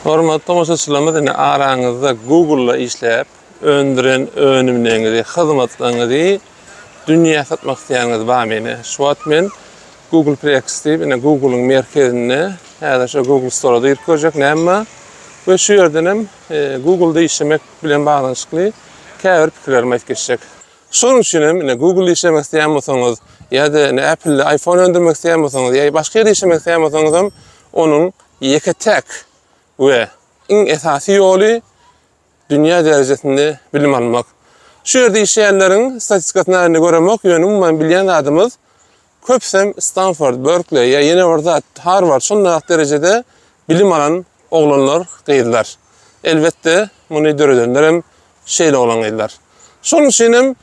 Hormatly tomaşaçylarymyz ine araňyzda Google-da işläp öndüren önümleriňizi, hyzmatlaryňyzy dünýä satmak isleýäniňiz barmy ine? Şu wagt men Google Plex diýip ine Google-yň merkezinde häzir şu Google Store-da girip görjek näme bar we şu ýerden hem e, Google-da işlemek bilen baglanyşykly käbir pikirlerimi aýdyp geçjek. Şonuň üçin hem ine Google-da işlemek isleýän bolsaňyz ýa-da ine Apple-de iPhone öndürmek isleýän bolsaňyz ýa başga ýerde işlemek isleýän bolsaňyz hem onuň ýeke-täk we iň esasy ýoly dünýä derejesinde bilim almak. Şu ýerde işleýänleriň statistikasyny indi göremok, ýöne umuman bilýän zadymyz köpüsem Stanford, Berkeley ýa ýene bir zat, Harvard şondarak derejede bilim alan oglanlar, gyzlar. Elbetde, muny döredenler hem şeýle oglan-gyzlar. Şonuň üçin hem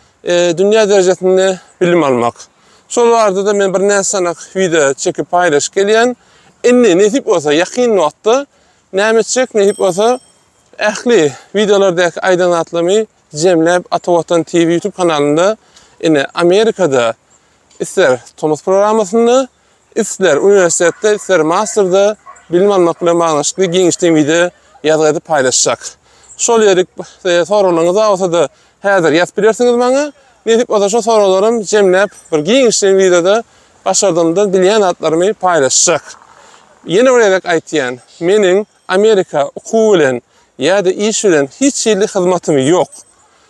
dünýä derejesinde bilim almak. Şol barada-da men birnäçe sanak wideo çekip paýlaşyp gelýän. Indi nesip bolsa ýakyn wagtda näme etjek, nesip bolsa ähli wideolardaky aýdan zatlarymy jemläp Ata Watan TV YouTube kanalynda ine Amerikada ister tomus programmasynda Ister uniwersitetde, ister masterde bilim almak bilen baglanyşykly giňişleýin wideo ýazgy edip paýlaşjak. Şol ýerik e, soraglaryňyz bar bolsa-da häzir ýazyp bilersiňiz maňa. Nesip bolsa şo soraglaram jemläp bir giňişleýin wideoda başardygymdan bilýän zatlarymy paýlaşjak. Ýene bir gezek aýtýan, meniň Amerika okuw bilen ýa-da iş bilen hiç hili hyzmatym ýok.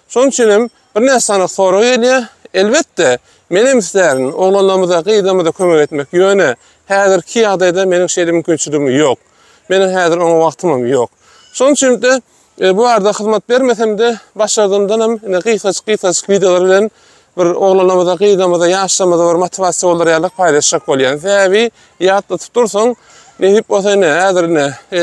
Şonuň üçin hem Birnäçe sany sorag gelýär. Elbetde, menem islärin, oglanlarymyza, gyzlarymyza kömek etmek. Ýöne häzirki ýagdaýda meniň şeýle mümkinçiligim ýok. Meniň häzir oňa wagtymam ýok. Şonuň üçin-de e, bu barada hyzmat bermesem-de, başardygymdanam ine gysgajyk-gysgajyk wideolar bilen bir oglanlarymyza, gyzlarymyza, ýaşlarymyza bir motiwasiýa bolar ýaly paýlaşjak bolýan. Sebäbi ýatlatyp dursaň, nesip bolsa ine häzir ine e,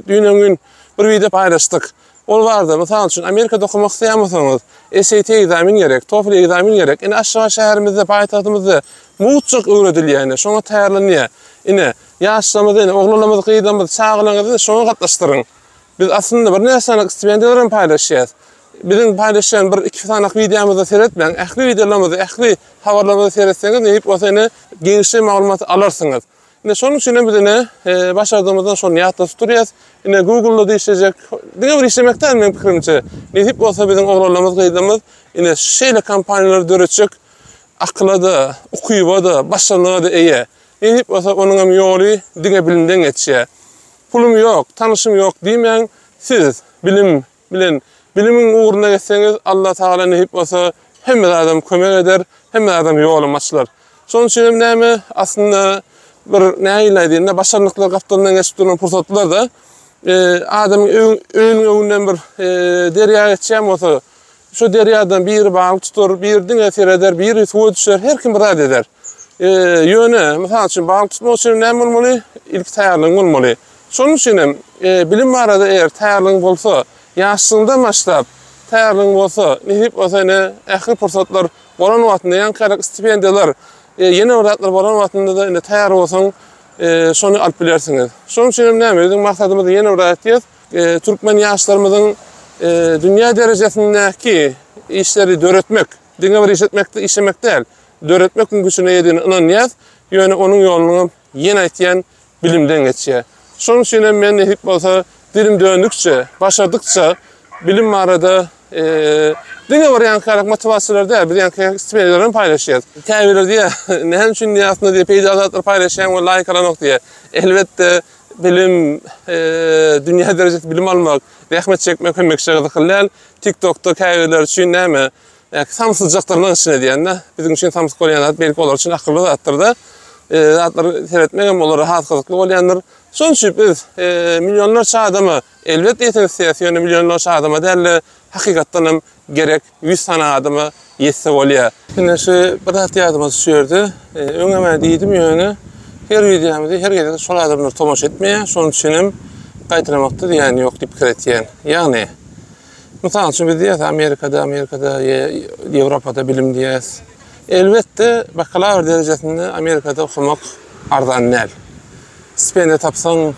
düýn öňňin bir wideo paýlaşdyk. Ol barada, mysal üçin, Amerikada okamak isleýän bolsaňyz, SAT ekzamen gerek, TOEFL ekzamen gerek. Ine, Aşgabat şäherimizde, paýtagtymyzda mugtjak öwredilýär, ine, şoňa taýýarlanýar. Ine, ýaşlarymyzy, ine, oglanlarymyzy, gyzlarymyzy, çagalaryňyzy şoňa gatnaşdyryň. Biz aslynda birnäçe sany stipendiýalar hem paýlaşýarys. Biziň paýlaşýan bir-iki sanak wideomyza seretmäň, ähli wideolarymyzy, ähli habarlarymyza seretseňiz, nesip bolsa, ine, giňişleýin maglumat alarsyňyz. Ine şonuň üçin hem biz ine e, başardygymyzdan şony ýatladyp durýas. Ine Google-da işlejek, diňe bir işlemek däl meniň pikirimçe. Nesip bolsa biziň oglanlarymyz, gyzlarymyz ine şeýle kompaniýalary döretjek akyla-da, ukyba-da, başarnyga-da eýe. Nesip bolsa onuň hem ýoly diňe bilimden geçýär. Pulum ýok, tanyşym ýok diýmäň, siz bilim bilen bilimiň ugrunda gezseňiz, Allah Tagala nesip bolsa hemme zadam kömek eder, hemme zadam ýolum açylar. Şonuň üçin hem näme, aslynda bir nähili aýdýanda başarnyklar gapdalyndan geçip duran pursatlarda e, adamyň öýüniň öňünden bir e, derýa geçýän bolsa, şu derýadan biri balyk tutar, biri diňe sereder, biri suwa düşer, her kim bir zat eder. E, ýöne, mysal üçin, balyk tutmak üçin näme bolmaly? Ilki taýýarlygyň bolmaly. Şonuň üçin hem bilim barada eger taýýarlygyň bolsa, ýaşlygyňdan başlap taýýarlygyň bolsa, nesip bolsa ine ähli pursatlar bolan wagtynda, ýaňky ýaly stipendiýalar, ýene bir zatlar bolan wagtynda-da ine taýýar bolsaň, şony alyp bilersiňiz. Şonuň üçin hem näme, biziň maksadymyz ýene bir zat diýýäs, türkmen ýaşlarymyzyň dünýä derejesindäki işleri döretmek, diňe bir işletmek, işlemek däl, döretmek mümkinçiligine eýedigine ynanýas. Ýöne onuň ýolunyň ýene aýtýan bilimden geçýär. Şonuň üçin hem men nesip bolsa dilim döndükçe, başardykça bilim barada e, diňe bir ýaňky motiwasiýalar däl, biz ýaňky stipendiýalary hem paýlaşýarys. Käbirleri diýýär, näme üçin diýýär, aslynda diýýär, peýdaly zatlar paýlaşýaň we laýk alanok diýýär. Elbetde bilim, e, dünýä derejesi bilim almak, zähmet çekmek hemme kişä gyzykly däl. TikTokda käbirleri üçin näme, Ýa samsyjakdyrlaň içine diýende, biziň üçin samsyk bolýan zat belki olar üçin akylly zatdyr-da. E, zatlary seretmek hem olara has gyzykly bolýandyr. Şonuň üçin biz e, millionlarça adama elbetde ýetmek isleýäris, ýöne millionlarça adama däl-de, hakykatdan hem gerek 100 sany adama ýetse bolýar. Ine şu bir zat ýadyma düşýärdi. E, öň hem diýdim ýöne her wideomyzy her gezek şol adamlar tomaşa etmeýär. Şonuň üçin hem gaýtalamakda zyýany ýok diýip pikir etýän. Ýagny Mysal üçin biz diýýäs Amerikada, Amerikada, Ýewropada bilim diýýäs. Elbetde, bakalawr derejesinde Amerikada okamak arzan däl. Stipendiýa tapsaň,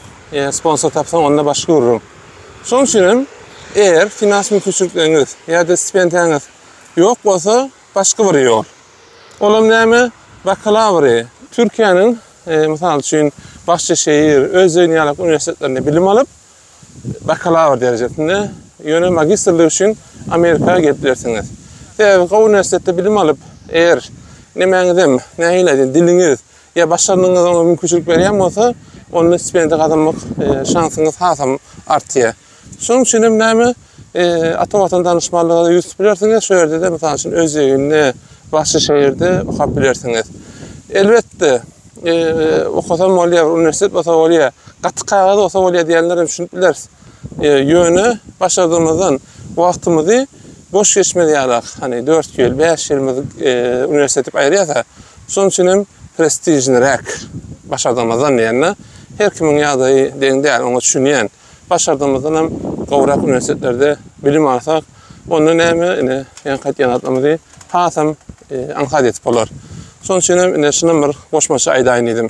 sponsor tapsaň onda başga gürrüň. Şonuň üçin hem eger finans mümkinçilikleriňiz ýa-da stipendiýaňyz ýok bolsa, başga bir ýol. Olam näme? Bakalawry Türkiýäniň, mysal üçin, Bahçeşehir, Özzeýin ýaly uniwersitetlerinde bilim alyp, Bakalawr derejesinde, ýöne magistrlik üçin Amerika gelip bilersiňiz. Sebäbi gowy uniwersitetde bilim alyp, eger nemäňizem, nähili aýdaýyn, diliňiz ýa başarnygyňyz oňa mümkinçilik berýän bolsa, onda stipendiýa gazanmak şansyňyz hasam artýar. Şonuň üçin hem näme, Ata Watan danyşmanlygyna ýüz tutup bilersiňiz, şu ýerde-de, mysal üçin, Özbeginde, başga şäherde okap bilersiňiz. Elbetde, okasam bolýar, bir uniwersitet bolsa bolýar, gaty kagyz bolsa bolýar diýenler hem düşünip bileris. Ýöne başardygymyzdan wagtymyzy boş geçmez ýalak, hany 4 ýyl, 5 ýylymyzy uniwersitet diýip aýyrýas-a, şonuň üçin hem prestižnyräk başardygymyzdan diýende, her kimiň ýagdaýy deň däl, oňa düşünýän. Başardygymyzdan hem gowrak uniwersitetlerde bilim alsak, onda näme, ine, ýaňky aýtýan zatlarymyzy hasam aňsat edip bolar. Şonuň üçin hem ine şunam bir goşmaça aýdaýyn diýdim.